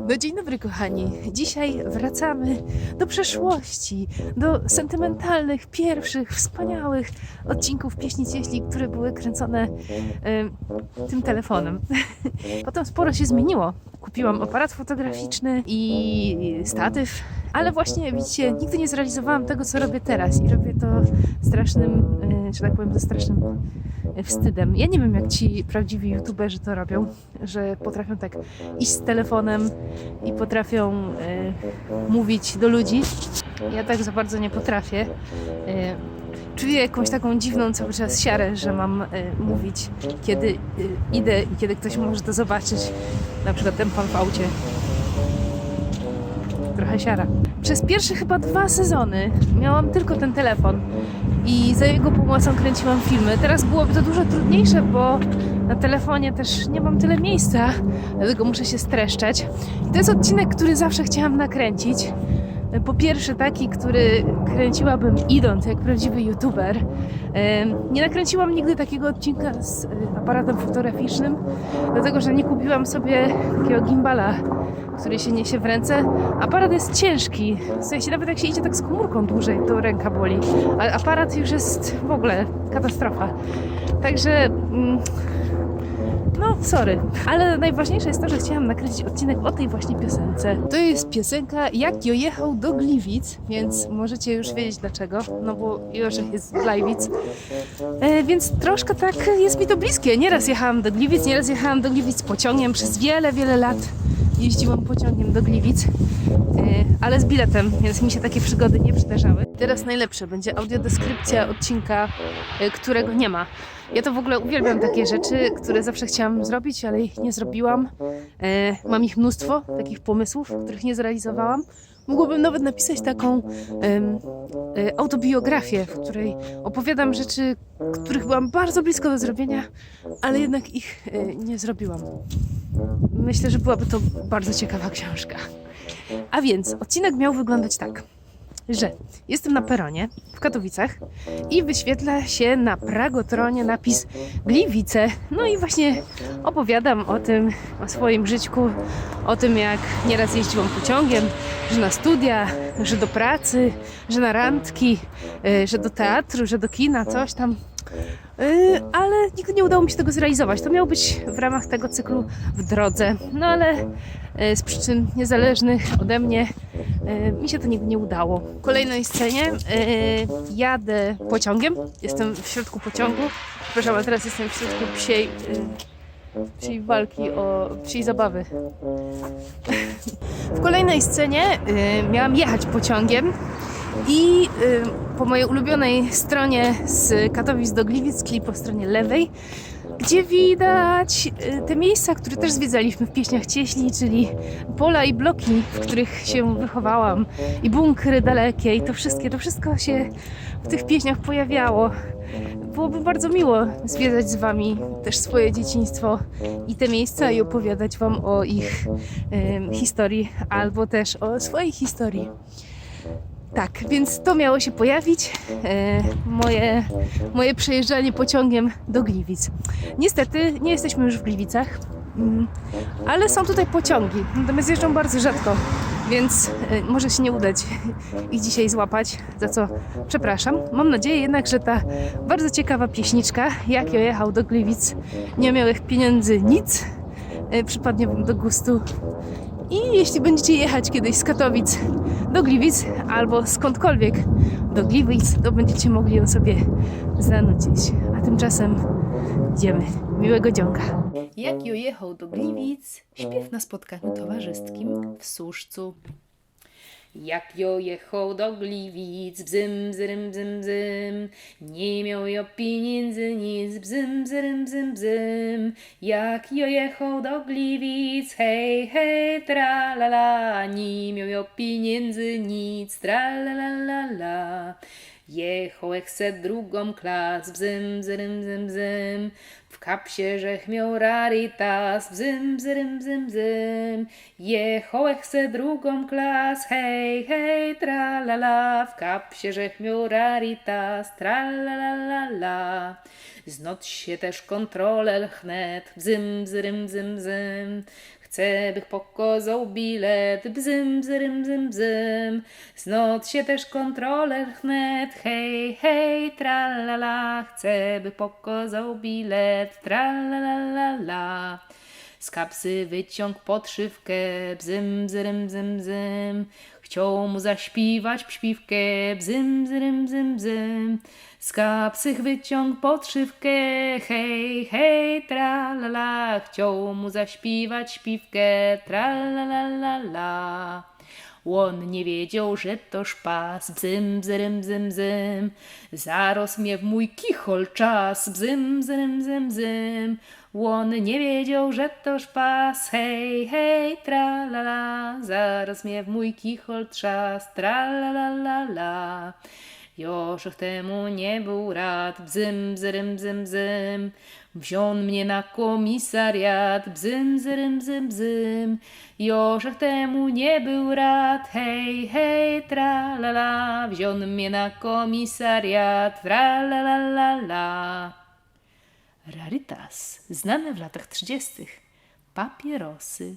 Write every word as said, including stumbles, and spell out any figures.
No dzień dobry, kochani. Dzisiaj wracamy do przeszłości, do sentymentalnych, pierwszych, wspaniałych odcinków Pieśni Cieśli, które były kręcone, em, tym telefonem. Potem sporo się zmieniło. Kupiłam aparat fotograficzny i statyw, ale właśnie, widzicie, nigdy nie zrealizowałam tego, co robię teraz, i robię to strasznym, e, że tak powiem, ze strasznym, e, wstydem. Ja nie wiem, jak ci prawdziwi youtuberzy to robią, że potrafią tak iść z telefonem i potrafią, e, mówić do ludzi. Ja tak za bardzo nie potrafię. E, czuję jakąś taką dziwną cały czas siarę, że mam, e, mówić, kiedy, e, idę i kiedy ktoś może to zobaczyć. Na przykład ten pan w aucie. Trochę siara. Przez pierwsze chyba dwa sezony miałam tylko ten telefon i za jego pomocą kręciłam filmy. Teraz byłoby to dużo trudniejsze, bo na telefonie też nie mam tyle miejsca, dlatego muszę się streszczać. I to jest odcinek, który zawsze chciałam nakręcić. Po pierwsze taki, który kręciłabym idąc jak prawdziwy youtuber. Em, nie nakręciłam nigdy takiego odcinka z, y, aparatem fotograficznym, dlatego że nie kupiłam sobie takiego gimbala, który się niesie w ręce. Aparat jest ciężki. W sensie nawet jak się idzie tak z komórką dłużej, to ręka boli. A aparat już jest w ogóle katastrofa. Także, mm, no, sorry. Ale najważniejsze jest to, że chciałam nakręcić odcinek o tej właśnie piosence. To jest piosenka Jak jŏ jechoł do Gliwic, więc możecie już wiedzieć dlaczego, no bo Jorzech jest z Gliwic. E, więc troszkę tak jest mi to bliskie. Nieraz jechałam do Gliwic, nieraz jechałam do Gliwic pociągiem. Przez wiele, wiele lat jeździłam pociągiem do Gliwic, e, ale z biletem, więc mi się takie przygody nie przydarzały. Teraz najlepsze będzie audiodeskrypcja odcinka, e, którego nie ma. Ja to w ogóle uwielbiam, takie rzeczy, które zawsze chciałam zrobić, ale ich nie zrobiłam. E, mam ich mnóstwo, takich pomysłów, których nie zrealizowałam. Mogłabym nawet napisać taką, em, e, autobiografię, w której opowiadam rzeczy, których byłam bardzo blisko do zrobienia, ale jednak ich, e, nie zrobiłam. Myślę, że byłaby to bardzo ciekawa książka. A więc odcinek miał wyglądać tak, że jestem na peronie w Katowicach i wyświetla się na Pragotronie napis Gliwice. No i właśnie opowiadam o tym, o swoim żyćku, o tym, jak nieraz jeździłam pociągiem, że na studia, że do pracy, że na randki, y, że do teatru, że do kina, coś tam. Y, ale nigdy nie udało mi się tego zrealizować. To miało być w ramach tego cyklu W drodze. No ale, y, z przyczyn niezależnych ode mnie, y, mi się to nigdy nie udało. W kolejnej scenie, y, jadę pociągiem. Jestem w środku pociągu. Przepraszam, ale teraz jestem w środku psiej, y, psiej walki o psiej zabawy. W kolejnej scenie, y, miałam jechać pociągiem i, y, po mojej ulubionej stronie z Katowic do Gliwic, czyli po stronie lewej, gdzie widać, y, te miejsca, które też zwiedzaliśmy w Pieśniach Cieśli, czyli pola i bloki, w których się wychowałam, i bunkry dalekie, i to wszystkie, to wszystko się w tych pieśniach pojawiało. Byłoby bardzo miło zwiedzać z wami też swoje dzieciństwo i te miejsca i opowiadać wam o ich, em, historii, albo też o swojej historii. Tak, więc to miało się pojawić, e, moje, moje przejeżdżanie pociągiem do Gliwic. Niestety nie jesteśmy już w Gliwicach, mm, ale są tutaj pociągi, natomiast jeżdżą bardzo rzadko, więc, e, może się nie udać ich dzisiaj złapać, za co przepraszam. Mam nadzieję jednak, że ta bardzo ciekawa pieśniczka, Jak jŏ jechoł do Gliwic, nie mioł pieniędzy, nic, e, przypadnie wam do gustu. I jeśli będziecie jechać kiedyś z Katowic do Gliwic albo skądkolwiek do Gliwic, to będziecie mogli ją sobie zanucić. A tymczasem idziemy. Miłego dzionka. Jak jŏ jechoł do Gliwic, śpiew na spotkaniu towarzyskim w Służcu. Jak jŏ jechoł do Gliwic, bzym, bzyrym, bzym, bzym. Niy mioł jŏ pieniędzy nic, bzym, bzyrym, bzym, bzym. Jak jŏ jechoł do Gliwic, hej, hej, tra, la, la. Niy mioł jŏ pieniędzy nic, tra, la, la, la, la. Jechołech se drugōm klas, bzym, bzyrym, bzym, bzym. W kapsie żech mioł raritas, bzym, bzyrym, bzym, bzym. Jechołech se drugōm klas, hej, hej, tralala. W kapsie żech mioł raritas, tralala. Znod sie tyż kōntroler chnet, bzym, bzyrym, bzym, bzym. Chce bych pokozoł bilet, bzym, bzyrym, bzym, bzym. Znod sie tyż kōntroler chnet, hej, hej, tralala. Chce bych pokozoł bilet, tralala. Z kapsy wyciōng podszywkã, bzym, bzyrym, bzym, bzym. Chcioł mu zaśpiwać śpiwkã, bzym, bzyrym, bzym, bzym. Z kapsych wyciōng podszywkã, hej, hej, tralala. Chcioł mu zaśpiwać śpiwkã, tralala. Ôn niy wiedzioł, że to szpas, bzym, bzyrym, bzym, bzym. Zarŏz mie w mōj kichol czas, bzym, bzyrym, bzym, bzym. Ôn niy wiedzioł, że to szpas, hej, hej, tralala. Zarŏz mie w mōj kichol trzas, tralala. Jożech tymu niy bōł rad, bzym, bzyrym, bzym, bzym. Wziōn mie na kōmisariat, bzym, bzyrym, bzym, bzym. Jożech tymu niy bōł rad, hej, hej, tralala. Wziōn mie na kōmisariat, tralala. Raritas, znane w latach trzidziestych. Papierosy.